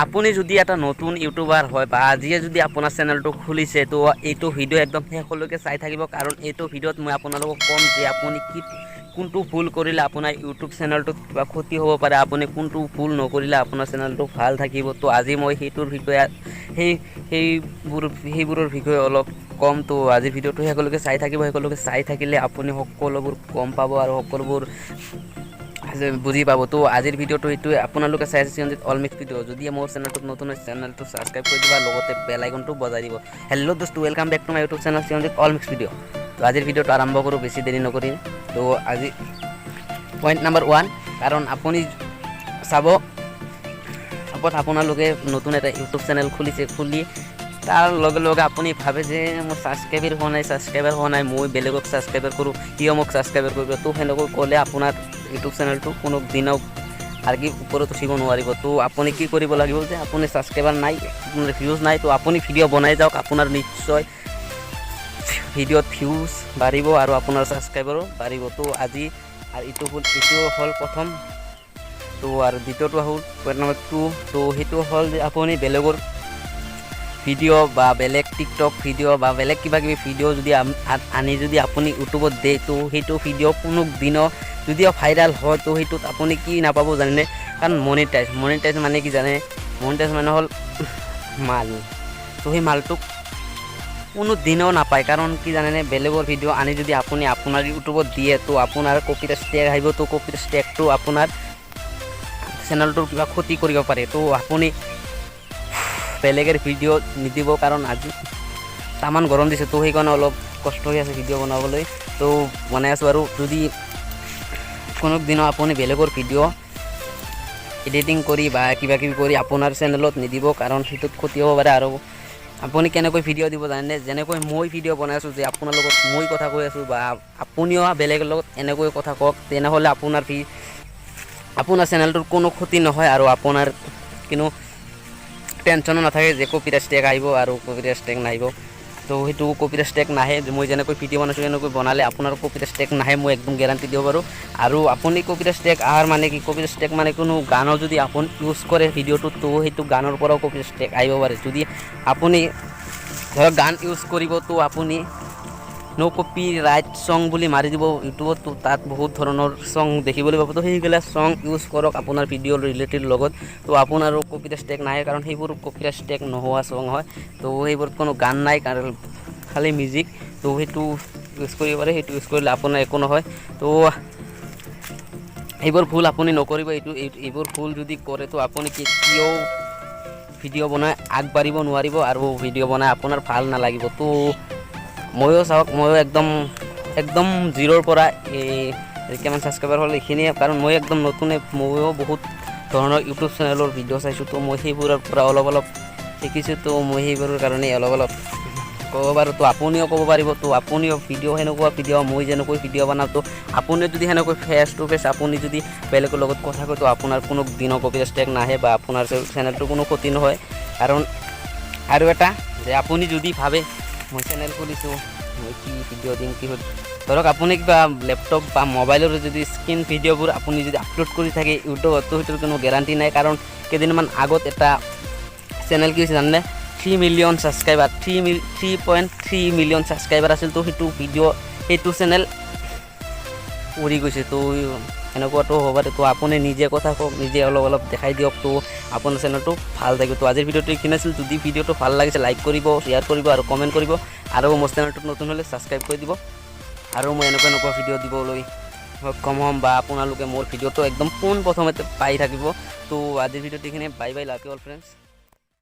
আপুনি যদি এটা নতুন ইউটিউবাৰ হয় বা আজিয়ে যদি আপোনাৰ চেনেলটো খুলিছে, তো এইটো ভিডিঅ' একদম শেষলৈকে চাই থাকিব। কাৰণ এইটো ভিডিঅ'ত মই আপোনালোকক ক'ম যে আপুনি কি কোনটো ভুল কৰিলে আপোনাৰ ইউটিউব চেনেলটোত কিবা ক্ষতি হ'ব পাৰে, আপুনি কোনটো ভুল নকৰিলে আপোনাৰ চেনেলটো ভাল থাকিব। তো আজি মই সেইটোৰ বিষয়ে সেইবোৰৰ বিষয়ে অলপ ক'ম। তো আজি ভিডিঅ'টো শেষলৈকে চাই থাকিব। শেষলৈকে চাই থাকিলে আপুনি সকলোবোৰ গম পাব আৰু সকলোবোৰ বুজি পাব। তো আজিৰ ভিডিঅ'টো এইটোৱে। আপোনালোকে চাই আছে চিৰঞ্জিত অল মিক্স ভিডিঅ'। যদি মোৰ চেনেলটোত নতুন হয়, চেনেলটো ছাবস্ক্ৰাইব কৰি দিবা, লগতে বেল আইকনটো বজাই দিব। হেল্ল' দোস্ত, welcome back to my YouTube channel Chiranjit all mix video. তো আজিৰ ভিডিঅ'টো আৰম্ভ কৰোঁ, বেছি দেৰি নকৰি। তো আজি পইণ্ট নাম্বাৰ 1। কাৰণ আপুনি চাব, ওপৰত আপোনালোকে নতুন এটা ইউটিউব চেনেল খুলিছে। খুলি তাৰ লগে লগে আপুনি ভাবে যে মোৰ ছাবস্ক্ৰাইবাৰ হোৱা নাই, ছাবস্ক্ৰাইবাৰ হোৱা নাই, মই বেলেগক ছাবস্ক্ৰাইবাৰ কৰোঁ, সিও মোক ছাবস্ক্ৰাইবাৰ কৰিব। তো সেনেকৈ ক'লে আপোনাৰ ইউটিউব চেনেলটো কোনো দিনও আৰু কি ওপৰত উঠিব নোৱাৰিব। তো আপুনি কি কৰিব লাগিব যে আপুনি ছাবস্ক্ৰাইবাৰ নাই, আপোনাৰ ভিউজ নাই, তো আপুনি ভিডিঅ' বনাই যাওক। আপোনাৰ নিশ্চয় ভিডিঅ'ত ভিউজ বাঢ়িব আৰু আপোনাৰ ছাবস্ক্ৰাইবাৰো বাঢ়িব। তো আজি আৰু এইটো হ'ল প্ৰথম। তো আৰু দ্বিতীয়টো হ'ল পইণ্ট নম্বৰ 2। তো সেইটো হ'ল যে আপুনি বেলেগৰ ভিডিঅ' বা বেলেগ টিকটক ভিডিঅ' বা বেলেগ কিবা কিবি ভিডিঅ' যদি আনি যদি আপুনি ইউটিউবত দিয়ে, তো সেইটো ভিডিঅ' কোনো দিনো যদিও ভাইৰেল হয়, তো সেইটোত আপুনি কি নাপাব জানেনে? কাৰণ মনিটাইজ। মনিটাইজ মানে কি জানে? মনিটাইজ মানে হ'ল মাল। তো সেই মালটোক কোনো দিনেও নাপায়। কাৰণ কি জানেনে? বেলেগৰ ভিডিঅ' আনি যদি আপুনি আপোনাৰ ইউটিউবত দিয়ে, তো আপোনাৰ কপিৰাইট ষ্ট্ৰাইক আহিব। তো কপিৰাইট ষ্ট্ৰাইকটো আপোনাৰ চেনেলটোৰ কিবা ক্ষতি কৰিব পাৰে। তো আপুনি বেলেগৰ ভিডিঅ' নিদিব। কাৰণ আজি তামান গৰম দিছে, তো সেইকাৰণে অলপ কষ্ট হৈ আছে ভিডিঅ' বনাবলৈ। তো বনাই আছোঁ। আৰু যদি কোনো দিনো আপুনি বেলেগৰ ভিডিঅ' এডিটিং কৰি বা কিবা কিবি কৰি আপোনাৰ চেনেলত নিদিব, কাৰণ সেইটোত ক্ষতি হ'ব পাৰে। আৰু আপুনি কেনেকৈ ভিডিঅ' দিব জানেনে? যেনেকৈ মই ভিডিঅ' বনাই আছোঁ, যে আপোনাৰ লগত মই কথা কৈ আছোঁ বা আপুনিও বেলেগৰ লগত এনেকৈ কথা কওক, তেনেহ'লে আপোনাৰ চেনেলটোৰ কোনো ক্ষতি নহয় আৰু আপোনাৰ কোনো টেনশ্যনো নাথাকে যে কপিৰাইট ষ্ট্ৰাইক আহিব আৰু কপিৰাইট ষ্ট্ৰাইক নাহিব। তো সেইটো কপিৰাইট ষ্ট্ৰাইক নাহে। মই যেনেকৈ ভিডিঅ' বনাইছোঁ, এনেকৈ বনালে আপোনাৰ কপিৰাইট ষ্ট্ৰাইক নাহে, মই একদম গেৰাণ্টি দিব পাৰোঁ। আৰু আপুনি কপিৰাইট ষ্ট্ৰাইক অহাৰ মানে কি? কপিৰাইট ষ্ট্ৰাইক মানে কোনো গানৰ যদি আপুনি ইউজ কৰে ভিডিঅ'টোত, তো সেইটো গানৰ পৰাও কপিৰাইট ষ্ট্ৰাইক আহিব পাৰে। যদি আপুনি ধৰক গান ইউজ কৰিব, তো আপুনি ন' কপি ৰাইট ছং বুলি মাৰি দিব ইউটিউবত, তো তাত বহুত ধৰণৰ ছং দেখিবলৈ পাব। তো সেইবিলাক ছং ইউজ কৰক আপোনাৰ ভিডিঅ'ৰ ৰিলেটেড লগত, তো আপোনাৰো কপিৰাইট ষ্ট্ৰাইক নাহে। কাৰণ সেইবোৰ কপিৰাইট ষ্ট্ৰাইক নোহোৱা ছং হয়। তো সেইবোৰত কোনো গান নাই, কাৰণ খালী মিউজিক। তো সেইটো ইউজ কৰিব পাৰে। সেইটো ইউজ কৰিলে আপোনাৰ একো নহয়। তো এইবোৰ ভুল আপুনি নকৰিব। এইবোৰ ভুল যদি কৰে, তো আপুনি কেতিয়াও ভিডিঅ' বনাই আগবাঢ়িব নোৱাৰিব আৰু ভিডিঅ' বনাই আপোনাৰ ভাল নালাগিব। তো ময়ো চাওক, ময়ো একদম একদম জিৰ'ৰ পৰা এই কিমান ছাবস্ক্ৰাইবাৰ হ'ল এইখিনিয়ে। কাৰণ মই একদম নতুনে, ময়ো বহুত ধৰণৰ ইউটিউব চেনেলৰ ভিডিঅ' চাইছোঁ। তো মই সেইবোৰৰ পৰা অলপ অলপ শিকিছোঁ। তো মই সেইবোৰৰ কাৰণে অলপ অলপ ক'ব পাৰোঁ। তো আপুনিও ক'ব পাৰিব। তো আপুনিও ভিডিঅ' সেনেকুৱা ভিডিঅ' মই যেনেকৈ ভিডিঅ' বনাওঁ, তো আপুনিও যদি সেনেকৈ ফেচ টু ফেচ আপুনি যদি বেলেগৰ লগত কথা কয়, তো আপোনাৰ কোনো দিনো কপিৰাইট ষ্ট্ৰাইক নাহে বা আপোনাৰ চেনেলটোৰ কোনো ক্ষতি নহয়। কাৰণ আৰু এটা যে আপুনি যদি ভাবে মই চেনেল খুলিছোঁ, মই কি ভিডিঅ' দিম, কি হ'ল, ধৰক আপুনি কিবা লেপটপ বা মোবাইলৰ যদি স্ক্ৰীণ ভিডিঅ'বোৰ আপুনি যদি আপলোড কৰি থাকে ইউটিউবত, তো সেইটোৰ কোনো গেৰাণ্টি নাই। কাৰণ কেইদিনমান আগত এটা চেনেল কি হৈছে জানেনে? 3 million subscriber, 3.3 million subscriber আছিল। তো সেইটো ভিডিঅ' সেইটো চেনেল উৰি গৈছে। তো এনেকুৱাটো হ'ব পাৰে। তো আপুনি নিজে কথা কওক, নিজে অলপ অলপ দেখাই দিয়ক, তো আপোনাৰ চেনেলটো ভাল থাকিব। তো আজিৰ ভিডিঅ'টো এইখিনি আছিল। যদি ভিডিঅ'টো ভাল লাগিছে, লাইক কৰিব, শ্বেয়াৰ কৰিব আৰু কমেণ্ট কৰিব। আৰু মোৰ চেনেলটোত নতুন হ'লে ছাবস্ক্ৰাইব কৰি দিব। আৰু মই এনেকুৱা এনেকুৱা ভিডিঅ' দিবলৈ সক্ষম হ'ম বা আপোনালোকে মোৰ ভিডিঅ'টো একদম পোনপ্ৰথমতে পাই থাকিব। তো আজিৰ ভিডিঅ'টো এইখিনিয়ে। Bye bye, love you all, friends.